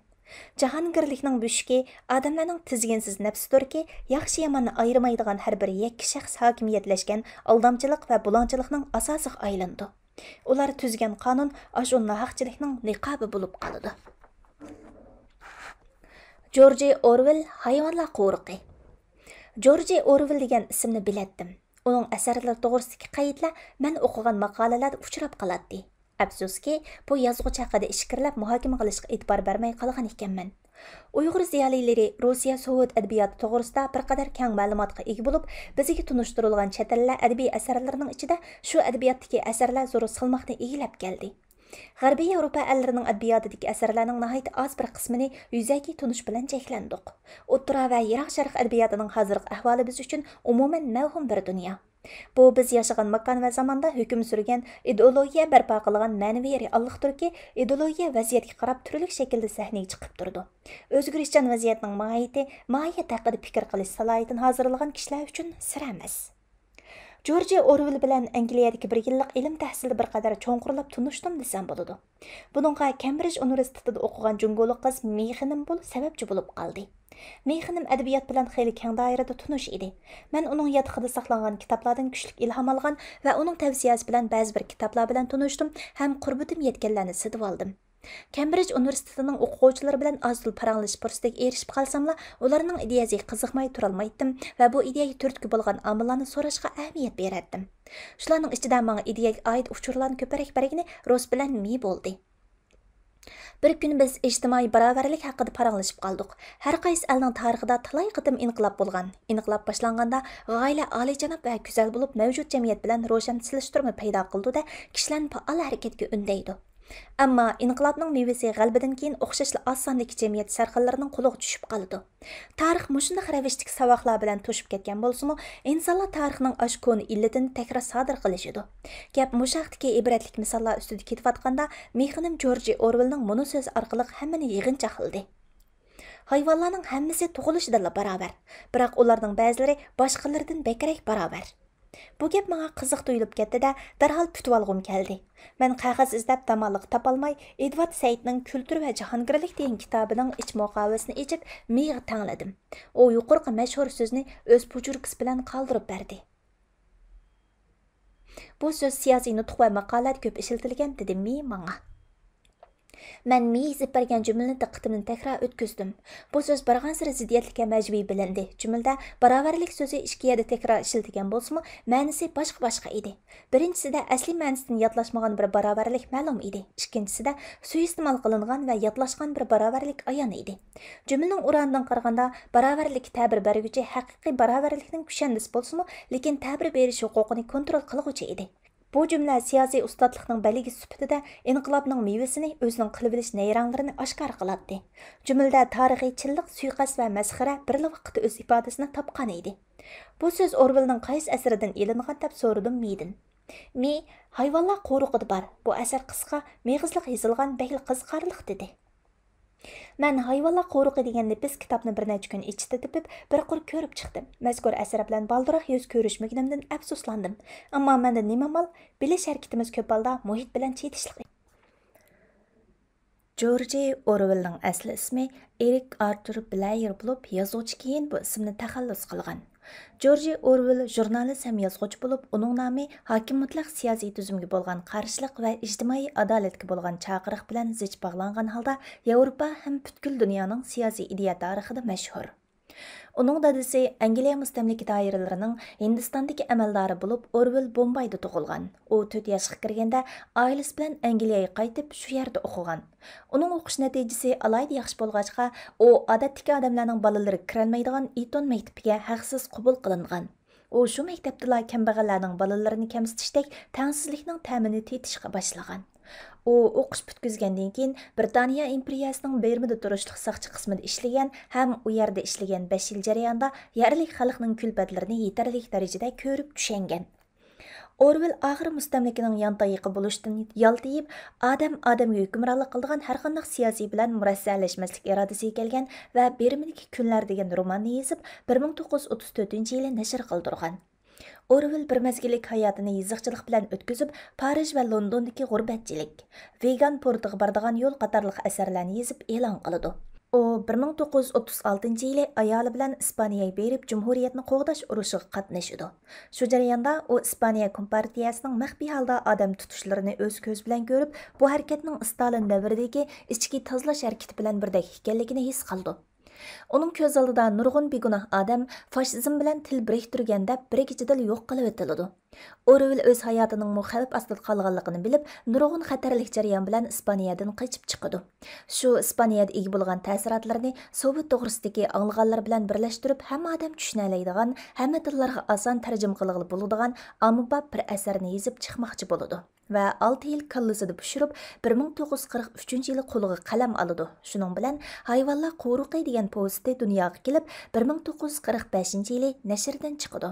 جاھانگىرلىكنىڭ بۆشۈكى ئادەملەرنىڭ تىزگىنسىز نەپسىدۇركى، ياخشى-ياماننى ئايرىمايدىغان ھەر بىر يەككە شەخس ھاكىمىيەتلەشكەن ئالدامچىلىق ۋە بۇلاڭچىلىقنىڭ ئاساسىغا ئايلىنىدۇ. ئۇلار تۈزگەن قانۇن ئاشۇ ناھەقچىلىكنىڭ نىقابى بولۇپ قالىدۇ. جورجى ئورۋېل، ھايۋانلار قورۇقى. جورجى ئورۋېل دېگەن ئىسىمنى بىلەتتىم. ئۇنىڭ ئەسەرلىرى توغرىسىدىكى قەيتلەر مەن ئوقۇغان ماقالىلەردە ئۇچراپ قالاتتى. ئەپسۇسكى، بۇ يازغۇچى ھەققىدە ئىچكىرىلەپ مۇھاكىمە قىلىشقا ئېتىبار بەرمەي قالغان ئىكەنمەن. ئۇيغۇر زىيالىيلىرى روسىيە سوۋېت ئەدەبىياتى توغرىسىدا بىر قەدەر كەڭ مەلۇماتقا ئىگە بولۇپ، بىزگە تونۇشتۇرۇلغان چەت ئەللەر ئەدەبىي ئەسەرلىرىنىڭ ئىچىدە شۇ ئەدەبىياتتىكى ئەسەرلەر زور سالماقنى ئىگىلەپ كەلدى. غەربىي ياۋروپا ئەللىرىنىڭ ئەدەبىياتىدىكى ئەسەرلەرنىڭ ناھايىتى ئاز بىر قىسمىنى يۈزەكى تونۇش بىلەن چەكلەندۇق. ئوتتۇرا ۋە يىراق شەرق ئەدەبىياتىنىڭ ھازىرقى ئەھۋالى بىز ئۈچۈن ئومۇمەن مەۋھۇم بىر دۇنيا. بۇ بىز ياشىغان ماكان ۋە زاماندا ھۆكۈم سۈرگەن، ئىدېئولوگىيە بەرپا قىلغان مەنىۋى رېئاللىقتۇركى، ئىدېئولوگىيە ۋەزىيەتكە قاراپ تۈرلۈك شەكىلدە سەھنىگە چىقىپ تۇرىدۇ. ئۆزگىرىشچان ۋەزىيەتنىڭ ماھىيىتى، ماھىيەت ھەققىدە پىكىر قىلىش سالاھىيىتىنى ھازىرلىغان كىشىلەر ئۈچۈن سىر ئەمەس. جورجى ئورۋېل بىلەن ئەنگلىيەدىكى بىر يىللىق ئىلىم تەھسىلدە بىر قەدەر چوڭقۇرلاپ تونۇشتۇم دېسەم بولىدۇ. بۇنىڭغا كەمبرىج ئۇنىۋېرسىتېتىدا ئوقۇغان جۇڭگولۇق قىز مېي خېنىم بۇل سەۋەبچى بولۇپ قالدى. مېي خېنىم ئەدەبىيات بىلەن خېلى كەڭ دائىرىدە تونۇش ئىدى. مەن ئۇنىڭ ياتىقىدا ساقلانغان كىتابلاردىن كۈچلۈك ئىلھام ئالغان ۋە ئۇنىڭ تەۋسىيەسى بىلەن بەزى بىر كىتابلار بىلەن تونۇشتۇم ھەم قۇربىتىم يەتكەنلەرنى سېتىۋالدىم. كەمبرىج ئۇنىۋېرسىتېتىنىڭ ئوقۇغۇچىلىرى بىلەن ئاز-تولا پاراڭلىشىش پۇرسىتىگە ئېرىشىپ قالساملا، ئۇلارنىڭ ئىدىيەسىگە قىزىقماي تۇرالمايتتىم ۋە بۇ ئىدىيەگە تۈرتكە بولغان ئامىللارنى سوراشقا ئەھمىيەت بېرەتتىم. شۇلارنىڭ ئىچىدە ماڭا ئىدىيەگە ئائىت ئۇچۇرلارنى كۆپرەك بەرگىنى روس بىلەن مېي بولدى. بىر كۈنى بىز ئىجتىمائىي باراۋەرلىك ھەققىدە پاراڭلىشىپ قالدۇق. ھەر قايسى ئەلنىڭ تارىخىدا تالاي قېتىم ئىنقىلاب بولغان. ئىنقىلاب باشلانغاندا غايىلە ئالىيجاناب ۋە گۈزەل بولۇپ، مەۋجۇت جەمئىيەت بىلەن روشەن سېلىشتۇرما پەيدا قىلىدۇ-دە، كىشىلەرنى پائال ھەرىكەتكە ئۈندەيدۇ. ئەمما ئىنقىلابنىڭ مېۋىسى غەلىبىدىن كېيىن ئوخشاشلا ئاز ساندىكى جەمئىيەت سەرخىللىرىنىڭ قولىغا چۈشۈپ قالىدۇ. تارىخ مۇشۇنداق رەۋىشتىكى ساۋاقلار بىلەن توشۇپ كەتكەن بولسىمۇ، ئىنسانلار تارىخنىڭ ئاشۇ كونا ئىللىتىنى تەكرار سادىر قىلىشىدۇ. گەپ مۇشۇ ھەقتىكى ئىبرەتلىك مىساللار ئۈستىدە كېتىۋاتقاندا، مېخىنىم جورجى ئورۋېلنىڭ مۇنۇ سۆزى ئارقىلىق ھەممىنى يىغىنچاقلىدى. ھايۋانلارنىڭ ھەممىسى تۇغۇلۇشىدىنلا باراۋەر، بىراق ئۇلارنىڭ بەزىلىرى باشقىلىرىدىن بەكرەك باراۋەر. بۇ گەپ ماڭا قىزىق تۇيۇلۇپ كەتتى-دە، دەرھال پۈتۈۋالغۇم كەلدى. مەن قەغەز ئىزدەپ داماللىق تاپالماي، ئېدۋارد سەئىدنىڭ كۈلتۈر ۋە جاھانگىرلىك دېگەن كىتابىنىڭ ئىچ مۇقاۋىسىنى ئېچىپ، مېغا تەڭلىدىم. ئۇ يۇقىرىقى مەشھۇر سۆزنى ئۆز پوچۇركىسى بىلەن قالدۇرۇپ بەردى. بۇ سۆز سىياسىي نۇتۇق ۋە ماقالىلەردە كۆپ ئىشلىتىلگەن، دېدى مى ماڭا. مەن مى يېزىپ بەرگەن جۈملىنى دىققىتىمدىن تەكرار ئۆتكۈزدۈم. بۇ سۆز بارغانسېرى زىددىيەتلىك ھەم ئەجەبىي بىلىندى. جۈملىدە باراۋەرلىك سۆزى ئىككى يەردە تەكرار ئىشلىتىلگەن بولسىمۇ، مەنىسى باشقا-باشقا ئىدى. بىرىنچىسىدە ئەسلىي مەنىسىدىن ياتلاشمىغان بىر باراۋەرلىك مەلۇم ئىدى. ئىككىنچىسىدە سۇيىئىستېمال قىلىنغان ۋە ياتلاشقان بىر باراۋەرلىك ئايان ئىدى. جۈملىنىڭ ئورانىدىن قارىغاندا، باراۋەرلىككە تەبىر بەرگۈچى ھەقىقىي باراۋەرلىكنىڭ كۈشەندىسى بولسىمۇ، لېكىن تەبىر بېرىش ھوقۇقىنى كونترول قىلغۇچى ئىدى. بۇ جۈملە سىياسىي ئۇستاتلىقنىڭ بەلگىسى سۈپىتىدە ئىنقىلابنىڭ مېۋىسىنى، ئۆزىنىڭ قىلىۋېلىش نەيرەڭلىرىنى ئاشكارا قىلاتتى. جۈملىدە تارىخىي چىنلىق، سۇيىقەست ۋە مەسخىرە بىرلا ۋاقىتتا ئۆز ئىپادىسىنى تاپقان ئىدى. بۇ سۆز ئورۋېلنىڭ قايسى ئەسىرىدىن ئېلىنغان دەپ سورىدىم مىدىن. مى، ھايۋانلار قورۇقىدا بار. بۇ ئەسەر قىسقا، مېغىزلىق يېزىلغان، بەكلا قىزىقارلىق، دېدى. مەن ھايۋانلار قورۇقى دېگەن نېپىز كىتابنى بىر نەچچە كۈن ئىچىدە تېپىپ، بىر قۇر كۆرۈپ چىقتىم. مەزكۇر ئەسەر بىلەن بالدۇرراق يۈز كۆرۈشمىگىنىمدىن ئەپسۇسلاندىم. ئەمما مەندىن نېمە ئامال؟ بىلىش ھەرىكىتىمىز كۆپ ھالدا مۇھىت بىلەن چېتىشلىق. جورجى ئورۋېلنىڭ ئەسلى ئىسمى ئېرىك ئارتۇر بلەيېر بولۇپ، يازغۇچى كېيىن بۇ ئىسىمنى تەخەللۇس قىلغان. جورجى ئورۋېل ژۇرنالىست ھەم يازغۇچى بولۇپ، ئۇنىڭ نامى ھاكىم مۇتلەق سىياسىي تۈزۈمگە بولغان قارشىلىق ۋە ئىجتىمائىي ئادالەتكە بولغان چاقىرىق بىلەن زىچ باغلانغان ھالدا ياۋروپا ھەم پۈتكۈل دۇنيانىڭ سىياسىي ئىدىيە تارىخىدا مەشھۇر. ئۇنىڭ دادىسى ئەنگلىيە مۇستەملىكە دائىرىلىرىنىڭ ھىندىستاندىكى ئەمەلدارى بولۇپ، ئورۋېل بومبايدا تۇغۇلغان. ئۇ تۆت ياشقا كىرگەندە، ئائىلىسى بىلەن ئەنگلىيەگە قايتىپ، شۇ يەردە ئوقۇغان. ئۇنىڭ ئوقۇش نەتىجىسى ئالاھىدە ياخشى بولغاچقا، ئۇ ئادەتتىكى ئادەملەرنىڭ بالىلىرى كىرەلمەيدىغان ئېتون مەكتىپىگە ھەقسىز قوبۇل قىلىنغان. ئۇ شۇ مەكتەپتىلا كەمبەغەللەرنىڭ بالىلىرىنى كەمسىتىشتەك تەڭسىزلىكنىڭ تەمىنى تېتىشقا باشلىغان. ئۇ ئوقۇش پۈتكۈزگەندىن كېيىن، برىتانىيە ئىمپېرىيەسىنىڭ بىرمىدا تۇرۇشلۇق ساقچى قىسمىدا ئىشلىگەن ھەم ئۇ يەردە ئىشلىگەن بەش يىل جەريانىدا يەرلىك خەلقنىڭ كۈلپەتلىرىنى يېتەرلىك دەرىجىدە كۆرۈپ چۈشەنگەن. ئورۋېل ئاخىرى مۇستەملىكىنىڭ يانتايىقى بولۇشتىن يالتىيىپ، ئادەم ئادەمگە ھۆكۈمرانلىق قىلىدىغان ھەرقانداق سىياسىي بىلەن مۇرەسسەلەشمەسلىك ئىرادىسىگە كەلگەن ۋە بىرمىدىكى كۈنلەر دېگەن روماننى يېزىپ، بىر مىڭ توققۇز يۈز ئوتتۇز تۆتىنچى يىلى نەشر قىلدۇرغان. ئورۋېل بىر مەزگىللىك ھاياتىنى يېزىقچىلىق بىلەن ئۆتكۈزۈپ، پارىژ ۋە لوندوندىكى غۇربەتچىلىك، ۋېگان پورتىغا بارىدىغان يول قاتارلىق ئەسەرلەرنى يېزىپ ئېلان قىلىدۇ. ئۇ بىر مىڭ توققۇز يۈز ئوتتۇز ئالتىنچى يىلى ئايالى بىلەن ئىسپانىيەگە بېرىپ، جۇمھۇرىيەتنى قوغداش ئۇرۇشىغا قاتنىشىدۇ. شۇ جەرياندا ئۇ ئىسپانىيە كومپارتىيەسىنىڭ مەخپىي ھالدا ئادەم تۇتۇشلىرىنى ئۆز كۆزى بىلەن كۆرۈپ، بۇ ھەرىكەتنىڭ ستالىن دەۋرىدىكى ئىچكى تازىلاش ھەرىكىتى بىلەن بىردەك ئىكەنلىكىنى ھېس قىلىدۇ. ئۇنىڭ كۆز ئالدىدا نۇرغۇن بىگۇناھ ئادەم فاشىزم بىلەن تىل بىرىكتۈرگەن دەپ بىر كېچىدىلا يوق قىلىۋېتىلىدۇ. ئورۋېل ئۆز ھاياتىنىڭمۇ خەۋپ ئاستىدا قالغانلىقىنى بىلىپ، نۇرغۇن خەتەرلىك جەريان بىلەن ئىسپانىيەدىن قېچىپ چىقىدۇ. شۇ ئىسپانىيەدە ئىگە بولغان تەسىراتلىرىنى سوۋېت توغرىسىدىكى ئاڭلىغانلىرى بىلەن بىرلەشتۈرۈپ، ھەممە ئادەم چۈشىنەلەيدىغان، ھەممە تىللارغا ئاسان تەرجىمە قىلغىلى بولىدىغان ئاممىباب بىر ئەسەرنى يېزىپ چىقماقچى بولىدۇ. ۋە ئالتە يىل كاللىسىدا پىشۇرۇپ، بىر مىڭ توققۇز يۈز قىرىق ئۈچىنچى يىلى قولىغا قەلەم ئالىدۇ. شۇنىڭ بىلەن ھايۋانلار قورۇقى دېگەن پوۋېستى دۇنياغا كېلىپ، بىر مىڭ توققۇز يۈز قىرىق بەشىنچى يىلى نەشردىن چىقىدۇ.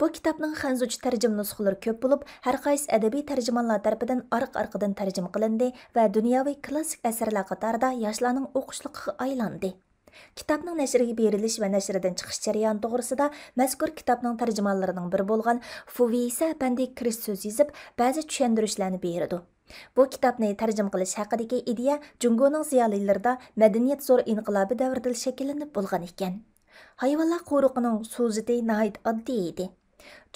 بۇ كىتابنىڭ خەنزۇچە تەرجىمە نۇسخىلىرى كۆپ بولۇپ، ھەر قايسى ئەدەبىي تەرجىمانلار تەرىپىدىن ئارقا-ئارقىدىن تەرجىمە قىلىندى ۋە دۇنياۋى كلاسسىك ئەسەرلەر قاتارىدا ياشلارنىڭ ئوقۇشلۇقىغا ئايلاندى. كىتابنىڭ نەشرگە بېرىلىش ۋە نەشردىن چىقىش جەريانى توغرىسىدا مەزكۇر كىتابنىڭ تەرجىمانلىرىنىڭ بىرى بولغان فۇۋېيسە ئەپەندى كىرىش سۆز يېزىپ، بەزى چۈشەندۈرۈشلەرنى بېرىدۇ. بۇ كىتابنى تەرجىمە قىلىش ھەققىدىكى ئىدىيە جۇڭگونىڭ زىيالىيلىرىدا مەدەنىيەت زور ئىنقىلابى دەۋرىدىلا شەكىللىنىپ بولغان ئىكەن. ھايۋانلار قورۇقىنىڭ سۇژېتى ناھايىتى ئاددىي ئىدى.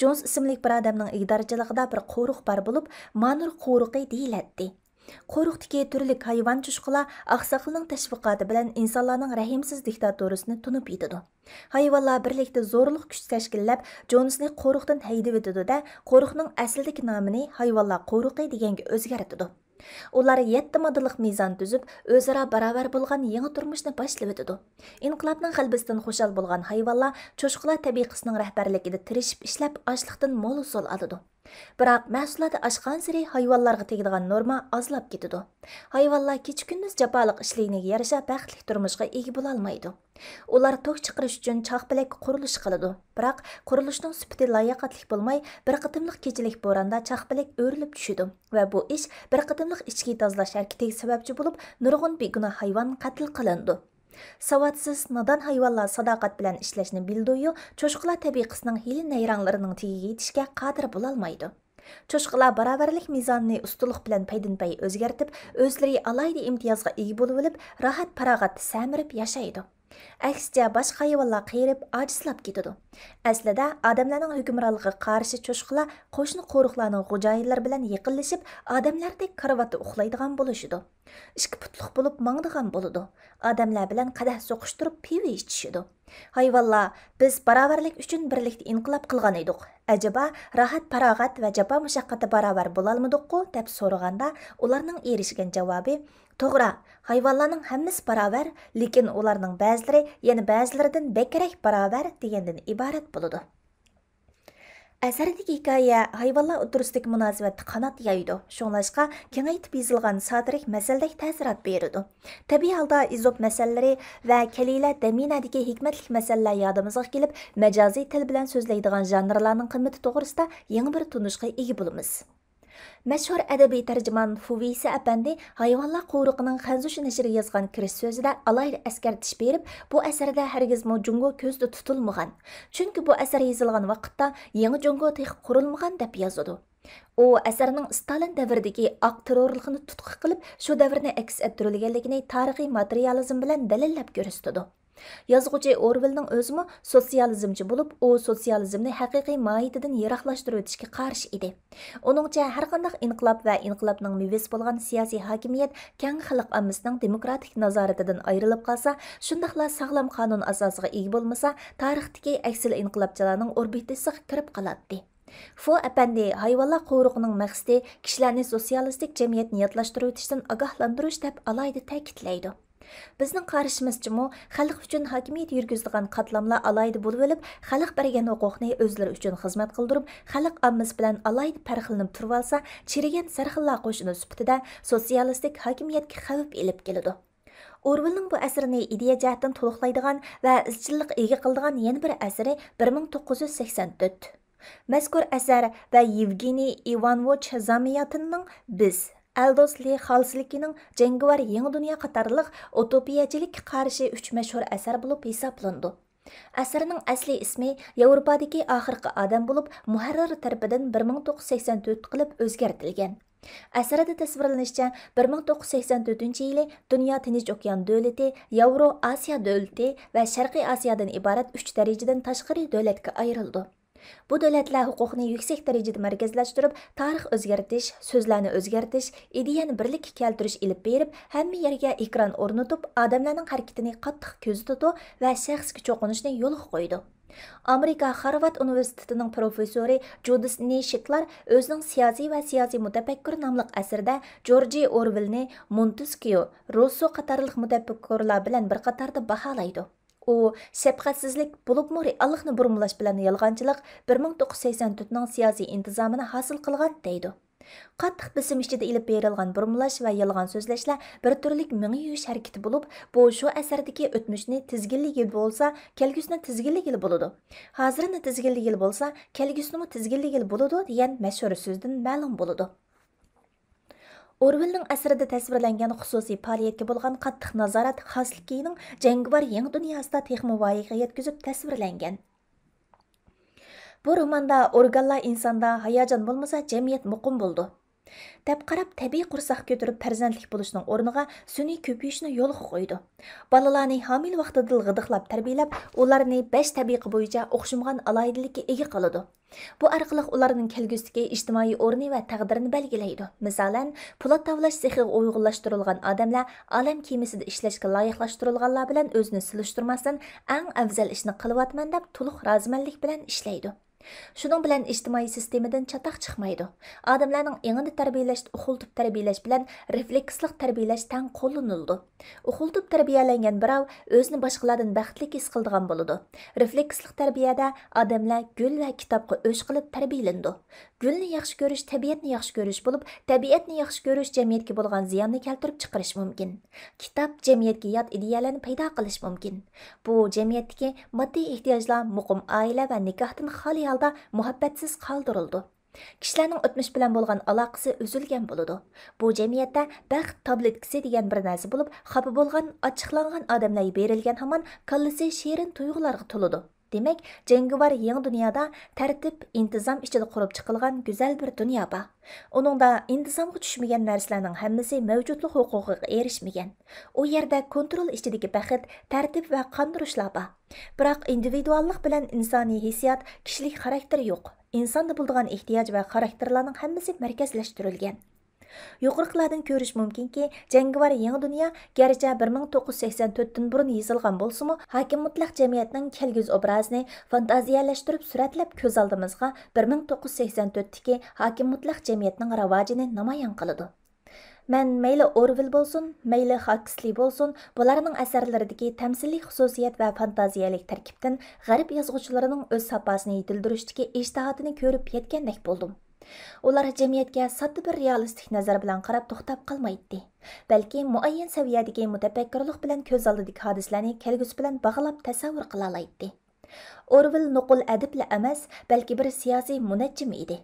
جونس ئىسىملىك بىر ئادەمنىڭ ئىگىدارچىلىقىدا بىر قورۇق بار بولۇپ، مانۇر قورۇقى دېيىلەتتى. قورۇقتىكى تۈرلۈك ھايۋان چوشقىلار ئاقساقىلنىڭ تەشۋىقاتى بىلەن ئىنسانلارنىڭ رەھىمسىز دىكتاتورىسىنى تونۇپ يېتىدۇ. ھايۋانلار بىرلىكتە زورلۇق كۈچ تەشكىللەپ، جونسنى قورۇقتىن ھەيدىۋېتىدۇ-دە، قورۇقنىڭ ئەسلىدىكى نامىنى ھايۋانلار قورۇقى دېگەنگە ئۆزگەرتىدۇ. ئۇلار يەتتە ماددىلىق مىزان تۈزۈپ، ئۆزئارا باراۋەر بولغان يېڭى تۇرمۇشنى باشلىۋېتىدۇ. ئىنقىلابنىڭ غەلىبىسىدىن خۇشال بولغان ھايۋانلار چوشقىلار تەبىقىسىنىڭ رەھبەرلىكىدە تىرىشىپ ئىشلەپ، ئاشلىقتىن مول ھوسۇل ئالىدۇ. بىراق مەھسۇلات ئاشقانسېرى ھايۋانلارغا تېگىدىغان نورما ئازلاپ كېتىدۇ. ھايۋانلار كېچە-كۈندۈز جاپالىق ئىشلىگىنىگە يارىشا بەختلىك تۇرمۇشقا ئىگە بولالمايدۇ. ئۇلار توك چىقىرىش ئۈچۈن چاقپەلەك قۇرۇلۇشى قىلىدۇ. بىراق قۇرۇلۇشنىڭ سۈپىتى لاياقەتلىك بولماي، بىر قېتىملىق كېچىلىك بوراندا چاقپەلەك ئۆرۈلۈپ چۈشىدۇ ۋە بۇ ئىش بىر قېتىملىق ئىچكى تازىلاش ھەرىكىتىگە سەۋەبچى بولۇپ، نۇرغۇن بىگۇناھ ھايۋان قەتل قىلىنىدۇ. ساۋاتسىز، نادان ھايۋانلار ساداقەت بىلەن ئىشلەشنى بىلىدۇيۇ، چوشقىلار تەبىئىي قىسنىڭ ھىيلە-نەيرەڭلىرىنىڭ تېگىگە يېتىشكە قادىر بولالمايدۇ. چوشقىلار باراۋەرلىك مىزانىنى ئۇستىلىق بىلەن پەيدىنپەي ئۆزگەرتىپ، ئۆزلىرى ئالاھىدە ئىمتىيازغا ئىگە بولۇۋېلىپ، راھەت-پاراغەتتە سەمرىپ ياشايدۇ. ئەكسىچە، باشقا ھايۋانلار قېرىپ، ئاجىزلاپ كېتىدۇ. ئەسلىدە، ئادەملەرنىڭ ھۆكۈمرانلىقىغا قارشى چوشقىلار قوشنا قورۇقلارنىڭ خوجايىنلىرى بىلەن يېقىنلىشىپ، ئادەملەردەك كارىۋاتتا ئۇخلايدىغان بولۇشىدۇ. ئىككى پۇتلۇق بولۇپ ماڭىدىغان بولىدۇ. ئادەملەر بىلەن قەدەھ سوقۇشتۇرۇپ پىۋا ئىچىشىدۇ. ھايۋانلار، بىز باراۋەرلىك ئۈچۈن بىرلىكتە ئىنقىلاب قىلغان ئىدۇق. ئەجەبا، راھەت-پاراغەت ۋە جاپا-مۇشەققەتتە باراۋەر بولالمىدۇققۇ؟ دەپ سورىغاندا، ئۇلارنىڭ ئېرىشكەن جاۋابى، توغرا، ھايۋانلارنىڭ ھەممىسى باراۋەر، لېكىن ئۇلارنىڭ بەزىلىرى يەنە بەزىلىرىدىن بەكرەك باراۋەر دېگەندىن ئىبارەت بولىدۇ. ئەسەردىكى ھېكايە ھايۋانلار ئوتتۇرىسىدىكى مۇناسىۋەتتە قانات يايىدۇ، شۇڭلاشقا كېڭەيتىپ يېزىلغان ساتىرىك مەسەلدەك تەسىرات بېرىدۇ. تەبىئىي ھالدا ئېزوپ مەسەللىرى ۋە كەلىلەر دەمىنەدىكى ھېكمەتلىك مەسەللەر يادىمىزغا كېلىپ، مەجازىي تىل بىلەن سۆزلەيدىغان ژانىرلارنىڭ قىممىتى توغرىسىدا يېڭى بىر تونۇشقا ئىگە بولىمىز. مەشھۇر ئەدەبىي تەرجىمان فۇ ۋېيسى ئەپەندى ھايۋانلار قورۇقىنىڭ خەنزۇشى نەشرىگە يازغان كىرىش سۆزىدە ئالاھىدە ئەسكەرتىش بېرىپ، بۇ ئەسەردە ھەرگىزمۇ جۇڭگو كۆزدە تۇتۇلمىغان، چۈنكى بۇ ئەسەر يېزىلغان ۋاقىتتا يېڭى جۇڭگو تېخى قۇرۇلمىغان، دەپ يازىدۇ. ئۇ ئەسەرنىڭ ستالىن دەۋرىدىكى ئاق تېررورلۇقىنى تۇتقا قىلىپ، شۇ دەۋرنى ئەكس ئەتتۈرۈلگەنلىكىنى تارىخىي ماتېرىيالىزم بىلەن دەلىللەپ كۆرسىتىدۇ. يازغۇچى ئورۋېلنىڭ ئۆزىمۇ سوتسىيالىزمچى بولۇپ، ئۇ سوتسىيالىزمنى ھەقىقىي ماھىيىتىدىن يىراقلاشتۇرۇۋېتىشكە قارشى ئىدى. ئۇنىڭچە، ھەرقانداق ئىنقىلاب ۋە ئىنقىلابنىڭ مېۋىسى بولغان سىياسىي ھاكىمىيەت كەڭ خەلق ئاممىسىنىڭ دېموكراتىك نازارىتىدىن ئايرىلىپ قالسا، شۇنداقلا ساغلام قانۇن ئاساسىغا ئىگە بولمىسا، تارىختىكى ئەكسىل ئىنقىلابچىلارنىڭ ئوربىتىسىغا كىرىپ قالاتتى. فو ئەپەندى ھايۋانلار قورۇقىنىڭ مەقسىتى كىشىلەرنى سوتسىيالىستىك جەمئىيەتنى ياتلاشتۇرۇۋېتىشتىن ئاگاھلاندۇرۇش، دەپ ئالاھىدە تەكىتلەيدۇ. بىزنىڭ قارىشىمىزچىمۇ، خەلق ئۈچۈن ھاكىمىيەت يۈرگۈزىدىغان قاتلاملار ئالاھىدە بولۇۋېلىپ، خەلق بەرگەن ھوقۇقنى ئۆزلىرى ئۈچۈن خىزمەت قىلدۇرۇپ، خەلق ئاممىسى بىلەن ئالاھىدە پەرقلىنىپ تۇرۇۋالسا، چىرىگەن سەرخىللار قوشۇنى سۈپىتىدە سوتسىيالىستىك ھاكىمىيەتكە خەۋپ ئېلىپ كېلىدۇ. ئورۋېلنىڭ بۇ ئەسىرىنى ئىدىيە جەھەتتىن تولۇقلايدىغان ۋە ئىزچىللىققا ئىگە قىلىدىغان يەنە بىر ئەسىرى بىر مىڭ توققۇز يۈز سەكسەن تۆت. مەزكۇر ئەسەر ۋە يېۋگېنىي ئىۋانوۋىچ زامياتىننىڭ بىز، ئەلدوس لې خالسلىكىنىڭ جەڭگىۋار يېڭى دۇنيا قاتارلىق ئۇتوپىيەچىلىككە قارشى ئۈچ مەشھۇر ئەسەر بولۇپ ھېسابلىنىدۇ. ئەسەرنىڭ ئەسلىي ئىسمى ياۋروپادىكى ئاخىرقى ئادەم بولۇپ، مۇھەررىر تەرىپىدىن بىر مىڭ توققۇز يۈز سەكسەن تۆت قىلىپ ئۆزگەرتىلگەن. ئەسەردە تەسۋىرلىنىشىچە، بىر مىڭ توققۇز يۈز سەكسەن تۆتىنچى يىلى دۇنيا تىنچ ئوكيان دۆلىتى، ياۋرو ئاسىيا دۆلىتى ۋە شەرقىي ئاسىيادىن ئىبارەت ئۈچ دەرىجىدىن تاشقىرى دۆلەتكە ئايرىلىدۇ. بۇ دۆلەتلەر ھوقۇقنى يۈكسەك دەرىجىدە مەركەزلەشتۈرۈپ، تارىخ ئۆزگەرتىش، سۆزلەرنى ئۆزگەرتىش، ئىدىيەنى بىرلىككە كەلتۈرۈش ئېلىپ بېرىپ، ھەممە يەرگە ئېكران ئورنىتىپ، ئادەملەرنىڭ ھەرىكىتىنى قاتتىق كۆزىتىدۇ ۋە شەخسكە چوقۇنۇشنى يولغا قويىدۇ. ئامېرىكا خارۋارد ئۇنىۋېرسىتېتىنىڭ پروفېسسورى جۇدىس نېشكلار ئۆزىنىڭ سىياسىي ۋە سىياسىي مۇتەپەككۇر ناملىق ئەسىرىدە جورجى ئورۋېلنى مونتېسكيۇ، روسسو قاتارلىق مۇتەپەككۇرلار بىلەن بىر قاتاردا باھالايدۇ. ئۇ شەپقەتسىزلىك، بولۇپمۇ رېئاللىقنى بۇرمىلاش بىلەن يالغانچىلىق بىر مىڭ توققۇز يۈز سەكسەن تۆتنىڭ سىياسىي ئىنتىزامىنى ھاسىل قىلغان، دەيدۇ. قاتتىق بېسىم ئىچىدە ئېلىپ بېرىلغان بۇرمىلاش ۋە يالغان سۆزلەشلەر بىر تۈرلۈك مېڭە يۇيۇش ھەرىكىتى بولۇپ، بۇ شۇ ئەسەردىكى ئۆتمۈشنى تىزگىنلىگىلى بولسا، كەلگۈسىنى تىزگىنلىگىلى بولىدۇ. ھازىرنى تىزگىنلىگىلى بولسا، كەلگۈسىنىمۇ تىزگىنلىگىلى بولىدۇ، دېگەن مەشھۇر سۆزدىن مەلۇم بولىدۇ. ئورۋېلنىڭ ئەسىرىدە تەسۋىرلەنگەن خۇسۇسىي پائالىيەتكە بولغان قاتتىق نازارەت خاسلىكىنىڭ جەڭگىۋار يېڭى دۇنياسىدا تېخىمۇ ۋايىغا يەتكۈزۈپ تەسۋىرلەنگەن. بۇ روماندا ئورگانلار ئىنساندا ھاياجان بولمىسا، جەمئىيەت مۇقىم بولىدۇ، دەپ قاراپ، تەبىئىي قورساق كۆتۈرۈپ پەرزەنتلىك بولۇشنىڭ ئورنىغا سۈنئىي كۆپىيىشنى يولغا قويىدۇ. بالىلارنى ھامىلە ۋاقتىدىلا غىدىقلاپ تەربىيەلەپ، ئۇلارنى بەش تەبىقە بويىچە ئوخشىمىغان ئالاھىدىلىككە ئىگە قىلىدۇ. بۇ ئارقىلىق ئۇلارنىڭ كەلگۈسىدىكى ئىجتىمائىي ئورنى ۋە تەقدىرىنى بەلگىلەيدۇ. مىسالەن، پولات تاۋلاش سېخىغا ئۇيغۇنلاشتۇرۇلغان ئادەملەر ئالەم كېمىسىدە ئىشلەشكە لايىقلاشتۇرۇلغانلار بىلەن ئۆزىنى سېلىشتۇرماستىن، ئەڭ ئەۋزەل ئىشنى قىلىۋاتىمەن دەپ تولۇق رازىمەنلىك بىلەن ئىشلەيدۇ. شۇنىڭ بىلەن ئىجتىمائىي سىستېمىدىن چاتاق چىقمايدۇ. ئادەملەرنىڭ ئېڭىنى تەربىيەلەشتە ئۇخلىتىپ تەربىيەلەش بىلەن رېفلېكسلىق تەربىيەلەش تەڭ قوللىنىلىدۇ. ئۇخلىتىپ تەربىيەلەنگەن بىراۋ ئۆزىنى باشقىلاردىن بەختلىك ھېس قىلىدىغان بولىدۇ. رېفلېكسلىق تەربىيەدە ئادەملەر گۈل ۋە كىتابقا ئۆچ قىلىپ تەربىيەلىنىدۇ. گۈلنى ياخشى كۆرۈش تەبىئەتنى ياخشى كۆرۈش بولۇپ، تەبىئەتنى ياخشى كۆرۈش جەمئىيەتكە بولغان زىياننى كەلتۈرۈپ چىقىرىشى مۇمكىن. كىتاب جەمئىيەتكە يات ئىدىيەلەرنى پەيدا قىلىشى مۇمكىن. بۇ جەمئىيەتتىكى ماددىي ئېھتىياجلار مۇقىم ئائىلە ۋە نىكاھتىن خالىي ھالدا مۇھەببەتسىز قالدۇرۇلىدۇ. كىشىلەرنىڭ ئۆتمۈش بىلەن بولغان ئالاقىسى ئۈزۈلگەن بولىدۇ. بۇ جەمئىيەتتە بەخت تابلېتكىسى دېگەن بىر نەرسە بولۇپ، خاپا بولغان، ئاچچىقلانغان ئادەملەرگە بېرىلگەن ھامان كاللىسى شېرىن تۇيغۇلارغا تولىدۇ. دېمەك، جەڭگىۋار يېڭى دۇنيادا تەرتىپ، ئىنتىزام ئىچىدە قۇرۇپ چىقىلغان گۈزەل بىر دۇنيا بار. ئۇنىڭدا ئىنتىزامغا چۈشمىگەن نەرسىلەرنىڭ ھەممىسى مەۋجۇتلۇق ھوقۇقىغا ئېرىشمىگەن. ئۇ يەردە كونترول ئىچىدىكى بەخت، تەرتىپ ۋە قاندۇرۇشلار بار. بىراق ئىندىۋىدۇئاللىق بىلەن ئىنسانىي ھېسسىيات، كىشىلىك خاراكتېر يوق. ئىنساندا بولىدىغان ئېھتىياج ۋە خاراكتېرلارنىڭ ھەممىسى مەركەزلەشتۈرۈلگەن. يۇقىرىقىلاردىن كۆرۈش مۇمكىنكى، جەڭگىۋار يېڭى دۇنيا گەرچە بىر مىڭ توققۇز يۈز سەكسەن تۆتتىن بۇرۇن يېزىلغان بولسىمۇ، ھاكىم مۇتلەق جەمئىيەتنىڭ كەلگۈسى ئوبرازىنى فانتازىيەلەشتۈرۈپ سۈرەتلەپ كۆز ئالدىمىزغا بىر مىڭ توققۇز يۈز سەكسەن تۆتتىكى ھاكىم مۇتلەق جەمئىيەتنىڭ راۋاجىنى نامايان قىلىدۇ. مەن مەيلى ئورۋېل بولسۇن، مەيلى خاكسلى بولسۇن، بۇلارنىڭ ئەسەرلىرىدىكى تەمسىلىي خۇسۇسىيەت ۋە فانتازىيەلىك تەركىبتىن غەرب يازغۇچىلىرىنىڭ ئۆز ساپاسىنى يېتىلدۈرۈشتىكى ئىجتىھاتىنى كۆرۈپ يەتكەندەك بولدۇم. ئۇلار جەمئىيەتكە ساددا بىر رېئالىستىك نەزەر بىلەن قاراپ توختاپ قالمايتتى، بەلكى مۇئەييەن سەۋىيەدىكى مۇتەپەككۇرلۇق بىلەن كۆز ئالدىدىكى ھادىسىلەرنى كەلگۈسى بىلەن باغلاپ تەسەۋۋۇر قىلالايتتى. ئورۋېل نوقۇل ئەدىبلا ئەمەس، بەلكى بىر سىياسىي مۇنەججىم ئىدى.